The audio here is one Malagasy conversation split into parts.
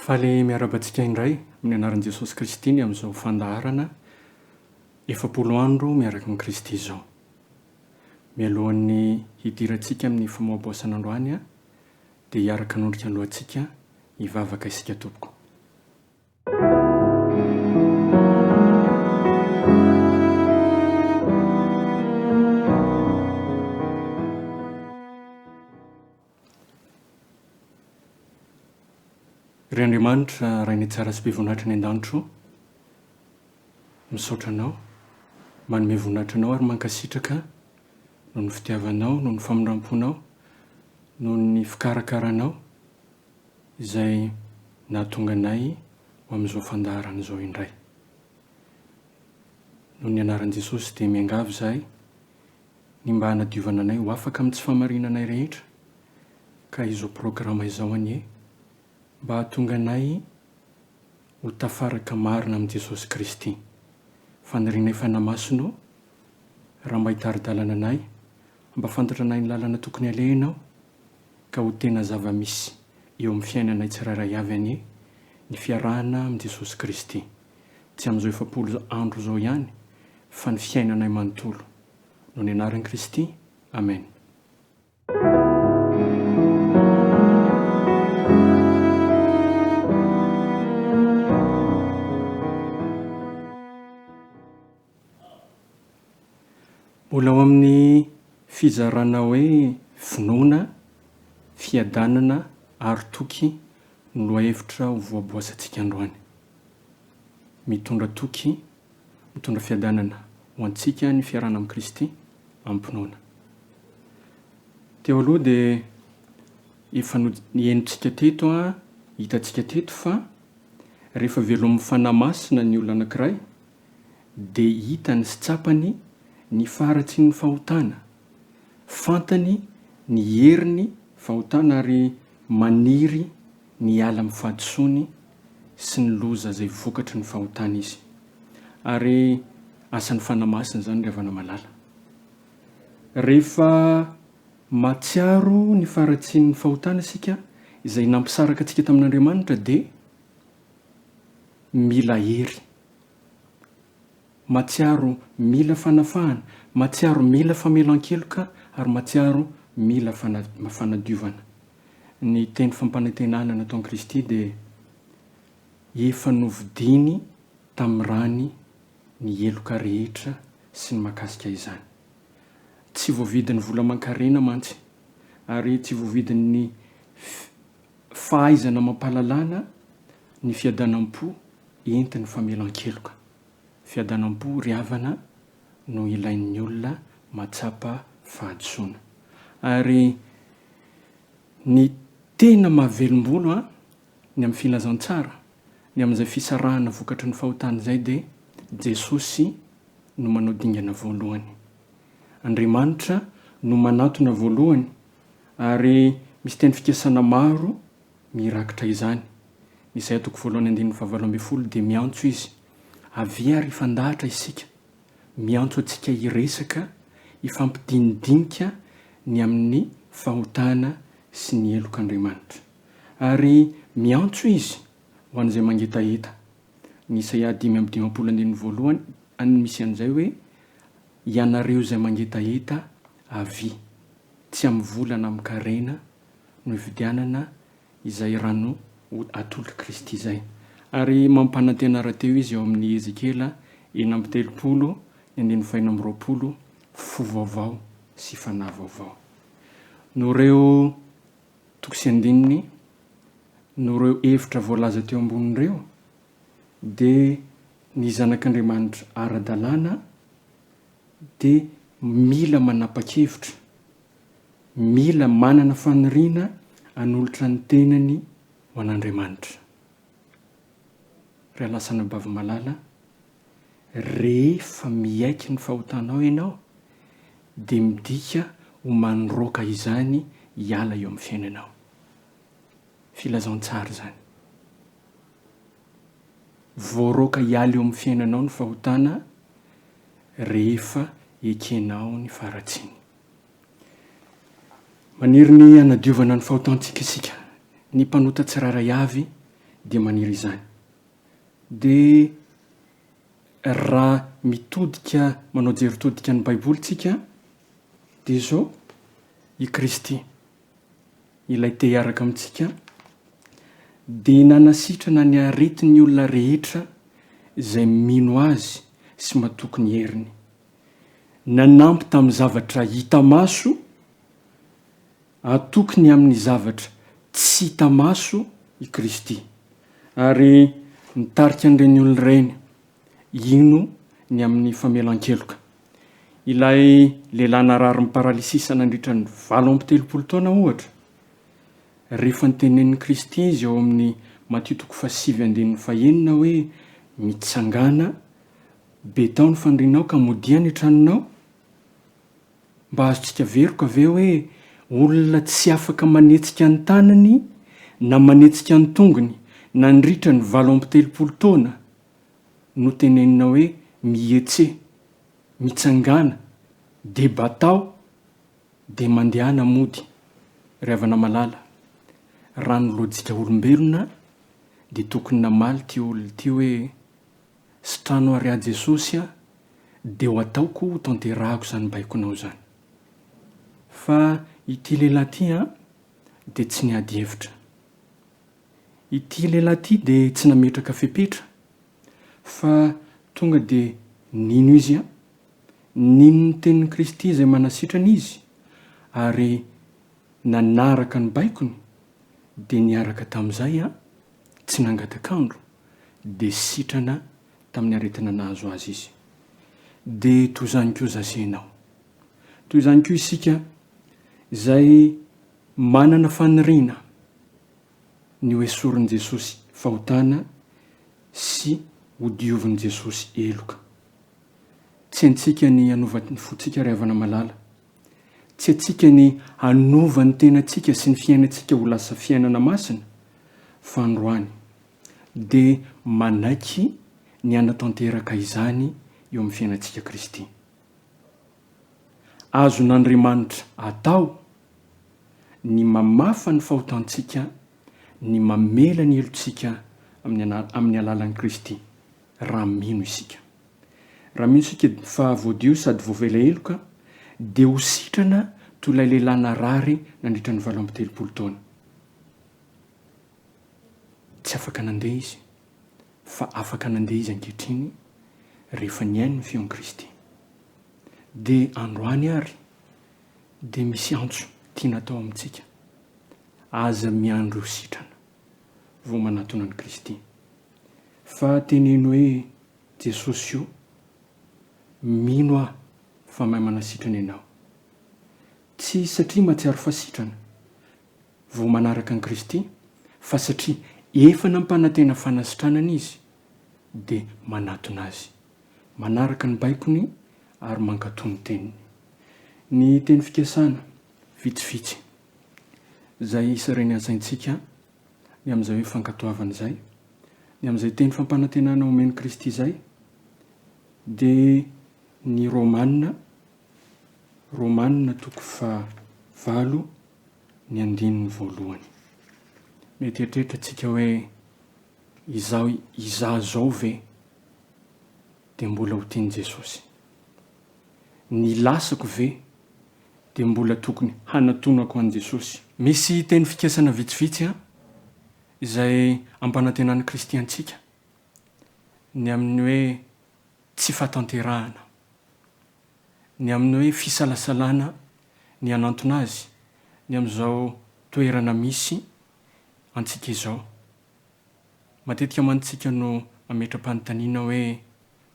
Faly miarahaba antsika indray amin'ny anaran'i Jesosy Kristy ny amin'izao fandaharana 40 andro miaraka amin'i Kristy izao. Mialohan'ny hidirantsika amin'ny famoaboasana androany dia hiaraka hanondrika ny lohantsika hivavaka isika tompoko. Ry Andriamanitra, Rainay tsara sy be voninahitra any an-danitra o, misaotra Anao, manome voninahitra Anao ary mankasitraka noho ny fitiavanao, noho ny famindram-ponao, noho ny fikarakaranao izay nahatonga anay ho amin'izao fandaharana izao indray. Noho ny anaran'i Jesosy dia miangavy izahay ny mba hanadiovana anay ho afaka amin'ny tsy fahamarinanay rehetra, ka izao programa izao anie mba hahatonga anay ho tafaraka marina amin'i Jesosy Kristy. Fanirianay Fanahy Masina ô, raha mba hitari-dalana anay, hampafantatra anay ny lalana tokony haleha Ianao, ka ho tena zava-misy eo amin'ny fiainanay tsirairay avy anie ny fiarahana amin'i Jesosy Kristy, tsy amin'izao 40 andro izao ihany fa ny fiainanay manontolo. Noho ny anaran'i Kristy, Amen. Mbola ao amin'ny fizarana hoe finoana, fiadanana ary toky no lohahevitra ho voaboasantsika androany. Mitondra toky, mitondra fiadanana ho antsika ny fiarahana amin'i Kristy amim-pinoana. Teo aloha dia efa henontsika teto, hitantsika teto fa rehefa velomin'ny Fanahy Masina ny olona anankiray dia hitany sy tsapany ny faharatsian'ny fahotana, fantany ny herin'ny fahotana ary maniry ny hiala amin'ny fahadisoany sy ny loza izay vokatry ny fahotana izy. Ary asan'ny Fanahy Masina izany ry havana malala. Rehefa mahatsiaro ny faharatsian'ny fahotana isika izay nampisaraka antsika tamin'Andriamanitra dia mila hery. Mahatsiaro mila fanafahana, mahatsiaro mila famelan-keloka ary mahatsiaro mila fanadiovana. Ny teny fampanantenana nataon'i Kristy dia efa novidiany tamin'ny rany ny heloka rehetra sy ny mahakasika izany. Tsy voavidin'ny vola aman-karena mantsy ary tsy voavidin'ny fahaizana amam-pahalalana ny fiadanam-po entin'ny famelan-keloka. Fiadanam-po ry havana no ilain'ny olona mahatsapa fahadisoana. Ary ny tena mahavelom-bolo an, ny amin'ny filazantsara, ny amin'izay fisarahana vokatry ny fahotana izay dia Jesosy no manao dingana voalohany. Andriamanitra no manatona voalohany ary misy teny fikasana maro mirakitra izany. Ny Isaia toko voalohany andininy fahavalo ambin'ny folo dia miantso izy, Avia ary hifandahatra isika, miantso antsika hiresaka, hifampidinidinika ny amin'ny fahotana sy ny helok'Andriamanitra. Ary miantso izy ho an'izay mangetaheta. Ny Isaia 55 andininy voalohany any misy an'izay hoe, Ianareo izay mangetaheta, avia. Tsy amin'ny vola na amin-karena no ividianana izay rano atolotr'i Kristy izay. Ary mampanantena rahateo izy ao amin'ny Ezekiela 36, ny andininy fahenina amby roapolo, fo vaovao sy fanahy vaovao. Noho ireo toko sy andininy, noho ireo hevitra voalaza teo ambony ireo, dia ny zanak'Andriamanitra ara-dalàna dia mila manapa-kevitra Mila manana faniriana hanolotra ny tenany ho an'Andriamanitra. Ry alasanabavy malala, rehefa miaiky ny fahotanao ianao, dia midika ho mandroaka izany hiala eo amin'ny fiainanao. Filazantsara izany. Voaroaka hiala eo amin'ny fiainanao ny fahotana rehefa ekenao ny faharatsiany. Maniry ny hanadiovana ny fahotantsika isika. Ny mpanota tsirairay avy dia maniry izany. Dia raha mitodika manao jery todika ny Baiboly tsika dia izao, i Kristy, ilay te hiaraka amintsika, dia nanasitrana ny aretin'ny olona rehetra izay mino Azy sy matoky ny heriny. Nanampy tamin'ny zavatra hita maso, Atoky ny amin'ny zavatra tsy hita maso i Kristy, ary nitarika an'ireny olona ireny hino ny amin'ny famelan-keloka. Ilay lehilahy nararin'ny paralysisa nandritra ny 38 taona, ohatra, rehefa notenenin'i Kristy izy ao amin'ny Matio toko fahasivy andininy fahenina hoe, Mitsangàna, betao ny fandrianao ka modia any an-tranonao, Mba azontsika veroka ve hoe olona tsy afaka manetsika ny tanany na manetsika ny tongony nandritra ny 38 taona no tenenina hoe mihetse, mitsangàna, dia batao, dia mandehana mody. Ry havana malala, raha ny lojika olombelona dia tokony namaly ity olona ity hoe Sitrano ary aho Jesosy a, dia ho ataoko ho tanterahako izany baikonao izany. Fa ity lehilahy ity an, dia tsy niady hevitra. Ity lehilahy ity dia tsy nametraka fepetra, fa tonga dia nino izy an, nino ny tenin'i Kristy izay manasitrana izy, ary nanaraka ny baikony, dia niaraka tamin'izay an, tsy nangatak'andro, dia sitrana tamin'ny aretina nahazo azy izy. Dia toy izany koa za sy ianao. Toy izany koa isika izay manana faniriana ny ho esorin'i Jesosy fahotana sy ho diovin'i Jesosy heloka. Tsy antsika ny hanova ny fontsika ry havana malala. Tsy antsika ny hanova ny tenantsika sy ny fiainantsika ho lasa fiainana masina fa androany dia manaiky ny hanatanteraka izany eo amin'ny fiainantsika Kristy. Azon'Andriamanitra atao ny mamafa ny fahotantsika, ny mamela ny helotsika amin'ny amin'ny alalan'i Kristy, raha mino isika. Raha mino isika fa voadio sady voavela heloka, dia ho sitrana toy ilay lehilahy narary nandritra ny 38 taona. Tsy afaka nandeha izy, fa afaka nandeha izy ankehitriny rehefa nihaino ny feon'i Kristy. Dia androany àry dia misy antso tiana atao amintsika, Aza miandry ho sitrana vao manatona an'i Kristy, fa teneno hoe, Jesosy o, mino aho fa mahay manasitrana Ianao. Tsy satria mahatsiaro fa sitrana, vao manaraka an'i Kristy fa satria efa nampanantena fanasitranana izy dia manatona azy, manaraka ny baikony ary mankatò ny teniny. Ny teny fikasana vitsivitsy izay isareny an-tsaintsika ny amin'izay hoe fankatoavana izay, ny amin'izay teny fampanantenana omen'i Kristy izay dia ny Romana, Romana toko faha valo ny andininy voalohany. Mety hieritreritra tsika hoe izaho izaho izao ve dia mbola ho tian'i Jesosy? Ny lasako ve dia mbola tokony hanatonako an'i Jesosy? Misy teny fikasana vitsivitsy izay ampanantenan'i Kristy antsika ny amin'ny hoe tsy fahatanterahana. Ny amin'ny hoe fisalasalana ny hanantona azy ny amin'izao toerana misy antsika izao. Matetika mantsy isika no mametra-panontaniana hoe,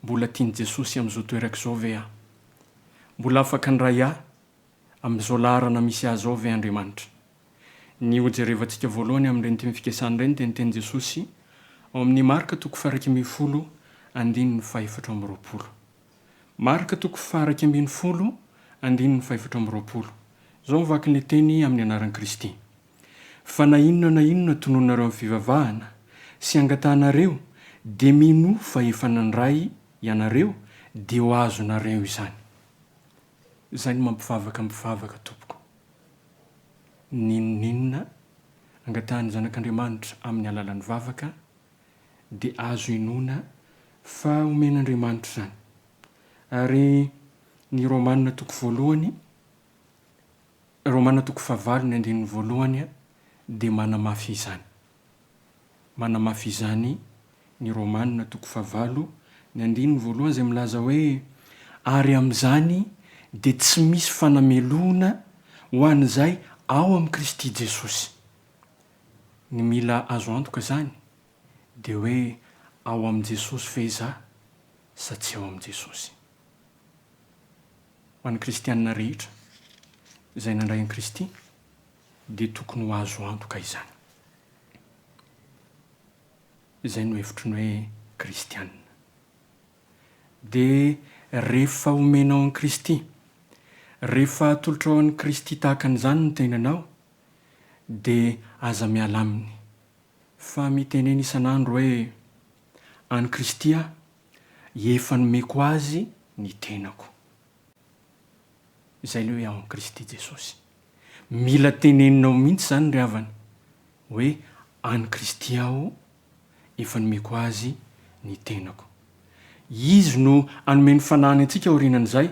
Mbola tian'i Jesosy amin'izao toerako izao ve aho? Mbola afaka handray ahy amin'izao laharana misy ahy izao ve Andriamanitra? Ny hojerevantsika voalohany amin'ireny teny fikasana ireny dia ny tenin'i Jesosy ao amin'ny Marka toko faha-11 andininy faha-24. Marka toko faha-11, andininy faha-24. Izao no vakin'ilay teny amin'ny anaran'i Kristy. Fa na inona na inona tononareo amin'ny fivavahana, sy angatahanareo, dia minoa fa efa nandray ianareo, dia ho azonareo izany. Izay no mampivavaka mpivavaka, tompoko. N'inon'inona. angatahan'ny zanak'Andriamanitra amin'ny alalan'ny vavaka dia azo inoana fa omen'Andriamanitra izany. Ary ny Romana toko voalohany, Romana toko fahavalo ny andininy voalohany dia manamafy izany. Manamafy izany ny Romana toko fahavalo ny andininy voalohany izay milaza hoe, Ary amin'izany dia tsy misy fanamelohana ho an'izay ao amin'i Kristy Jesosy. Ny mila azo antoka izany dia hoe ao amin'i Jesosy ve izaho sa tsy ao amin'i Jesosy. Ho an'ny kristiana rehetra izay nandray an'i Kristy dia tokony ho azo antoka izany. Izay no hevitry ny hoe kristiana. Dia rehefa omenao an'i Kristy, rehefa atolotrao an'i Kristy tahaka an'izany ny tenanao, dia aza miala aminy, fa mitenena isan'andro hoe, An'i Kristy aho, efa nomeko Azy ny tenako. Izay ilay hoe ao amin'i Kristy Jesosy. Mila teneninao mihitsy izany ry havana, hoe an'i Kristy aho, efa nomeko Azy ny tenako. Izy no hanome ny Fanahiny antsika aorianan'izay,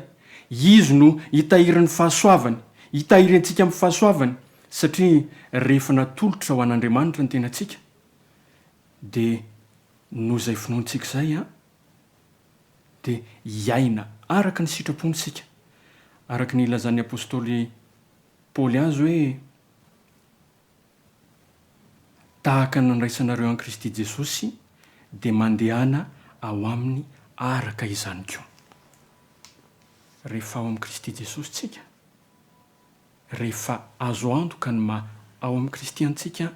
Izy no hitahiry ny fahasoavany, hitahiry antsika amin'ny fahasoavany, satria rehefa natolotra ho an'Andriamanitra ny tenantsika, dia noho izay finoantsika izay an, dia hiaina araka ny sitrapony isika, araka ny ilazan'ny apostoly Paoly azy hoe, Tahaka ny nandraisanareo an'i Kristy Jesosy, dia mandehana ao aminy araka izany koa. Rehefa ao amin'i Kristy Jesosy tsika, rehefa azo antoka ny maha ao amin'i Kristy antsika,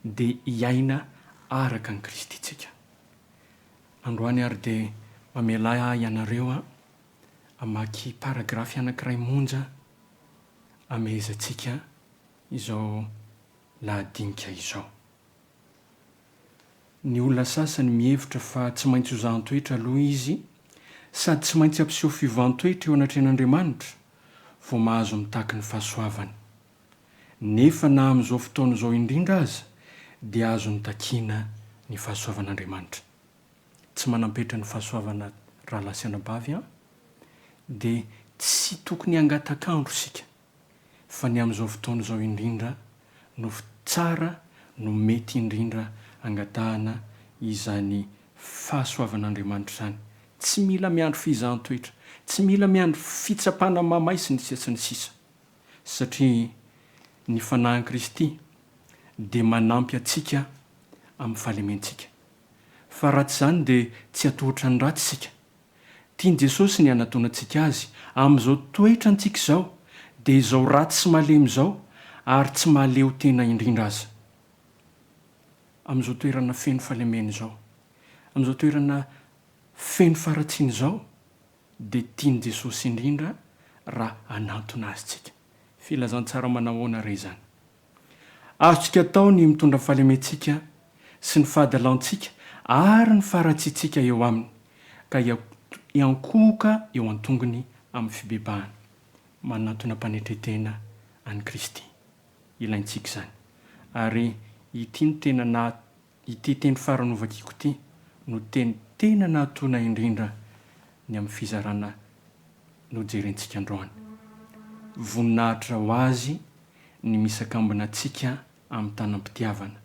dia hiaina araka an'i Kristy tsika. Androany ary dia mamelà ahy ianareo hamaky paragrafy anankiray monja hamehezantsika izao lahadinika izao. Ny olona sasany mihevitra fa tsy maintsy hozahan-toetra aloha izy sady tsy maintsy hampiseho fiovan-toetra eo anatrehan'Andriamanitra vao mahazo mitaky ny fahasoavany. Nefa na amin'izao fotoana izao indrindra aza dia azony takiana ny fahasoavan'Andriamanitra. Tsy manam-petra ny fahasoavana rahalahy sy anabavy an! Dia tsy tokony hangatak'andro isika fa ny amin'izao fotoana izao indrindra no tsara no mety indrindra angatahana izany fahasoavan'Andriamanitra izany. Tsy mila miandry fizahan-toetra, tsy mila miandry fitsapana mamay sy ny sisa sy ny sisa. Satria ny Fanahin'i Kristy dia manampy antsika amin'ny fahalementsika. Fa raha tsy izany dia tsy hatohotra ny ratsy isika. Tian'i Jesosy ny hanatonantsika Azy amin'izao toetrantsika izao, dia izao ratsy sy malemy izao, ary tsy mahaleo tena indrindra aza. Amin'izao toerana feno fahalemena izao, amin'izao toerana feno faharatsiana izao, dia tian'i Jesosy indrindra raha hanantona Azy tsika. Filazantsara manahoana re izany? Azontsika atao ny mitondra ny fahalementsika sy ny fahadalantsika ary ny faharatsiantsika eo Aminy, ka hiankohoka eo an-tongony amin'ny fibebahana. Manantona am-panetren-tena an'i Kristy. Ilaintsika izany. Ary ity no tena naha, ity teny farany hovakiko ity no teny tena nahatohina indrindra ny amin'ny fizarana nojerentsika androany. Voninahitra ho Azy ny misakambina antsika amin'ny tanam-pitiavana,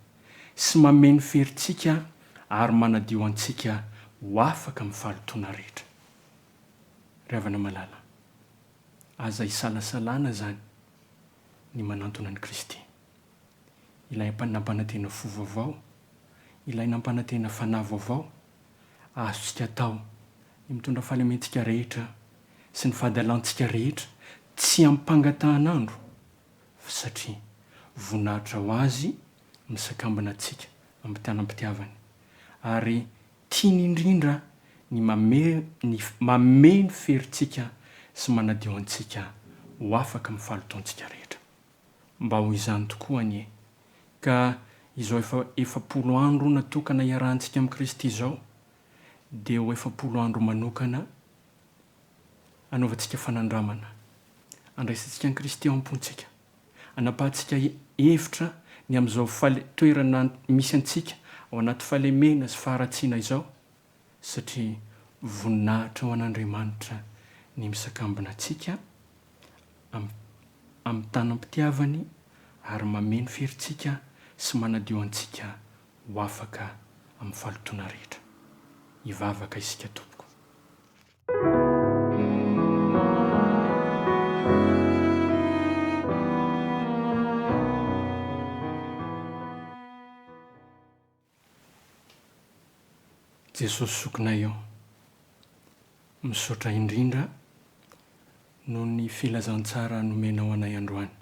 sy mameno ferintsika ary manadio antsika ho afaka amin'ny fahalotoana rehetra. Ry havana malala, aza isalasalana izany ny manantona an'i Kristy, ilay nampanantena fo vaovao, ilay nampanantena fanahy vaovao, azontsika atao ny mitondra fahalementsika rehetra sy ny fahadalantsika rehetra tsy amim-pangatahan'andro fa satria voninahitra ho Azy misakambina antsika amin'ny tanam-pitiavany ary tiany indrindra ny mame ny mamehy ny ferintsika sy manadio antsika ho afaka amin'ny fahalotoantsika rehetra. Mba ho izany tokoa anie ka izao efa 40 andro natokana hiarahantsika amin'i Kristy izao dia ho 40 andro manokana anaovantsika fanandramana, andraisantsika an'i Kristy ao am-pontsika, anapahantsika hevitra ny amin'izao fale, toerana misy antsika ao anaty fahalemena sy faharatsiana izao, satria voninahitra ho an'Andriamanitra ny misakambina antsika amin'ny amin'ny tanam-pitiavany ary mameno ferintsika sy manadio antsika ho afaka amin'ny fahalotoana rehetra. Hivavaka isika tompoko. Jesosy zokinay ô, misaotra indrindra noho ny filazantsara nomenao anay androany.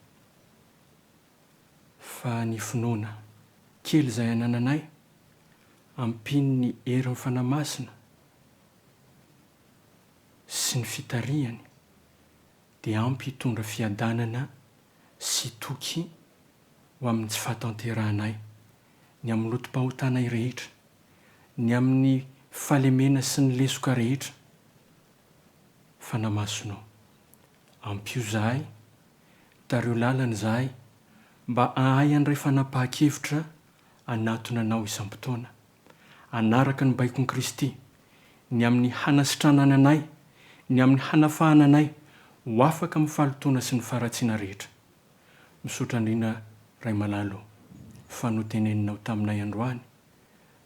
Fa ny finoana kely izay anananay, ampian'ny herin'ny Fanahy Masina sy ny fitarihany, dia ampy hitondra fiadanana sy toky ho amin'ny tsy fahatanterahanay, ny amin'ny lotom-pahotanay rehetra, ny amin'ny fahalemena sy ny lesoka rehetra. Fanahy Masina ô, ampio izahay, tariho lalana izahay mba hahay handray fanapahan-kevitra hanatona Anao isam-potoana, hanaraka ny baikon'i Kristy, ny amin'ny hanasitranana anay, ny amin'ny hanafahana anay ho afaka amin'ny fahalotoana sy ny faharatsiana rehetra. Misaotra indrindra Ray malala ô, fa noteneninao taminay androany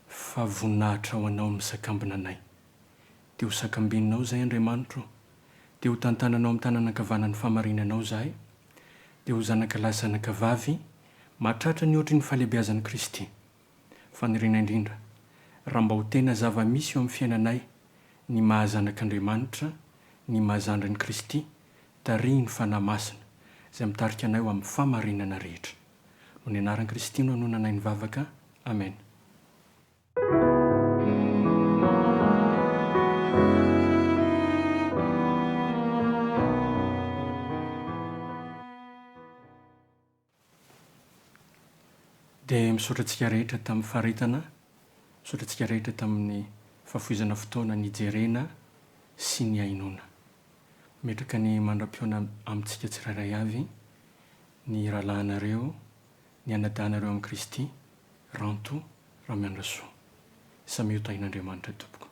fa voninahitra ho Anao ny misakambina anay. Dia ho sakambininao izahay Andriamanitro ô, dia ho tantananao amin'ny tanana ankavanan'ny fahamarinanao izahay, dia ho zanaka lahy sy zanaka vavy mahatratra ny ohatry ny fahalehibeazan'i Kristy. Faniriana indrindra, raha mba ho tena zava-misy eo amin'ny fiainanay ny maha zanak'Andriamanitra, ny maha zandrin'i Kristy, tarihin'ny Fanahy Masina, izay mitarika anay ho amin'ny fahamarinana rehetra. Noho ny anaran'i Kristy no anonanay ny vavaka. Amena. Dia misaotra antsika rehetra tamin'ny faharetana, misaotra antsika rehetra tamin'ny fahafoizana fotoana nijerena sy nihainoana. Mametraka ny mandra-pihaona amintsika tsirairay avy ny rahalahinareo, ny anadahinareo amin'i Kristy, Ranto Ramiandrasoa. Samia ho tahin'Andriamanitra tompoko.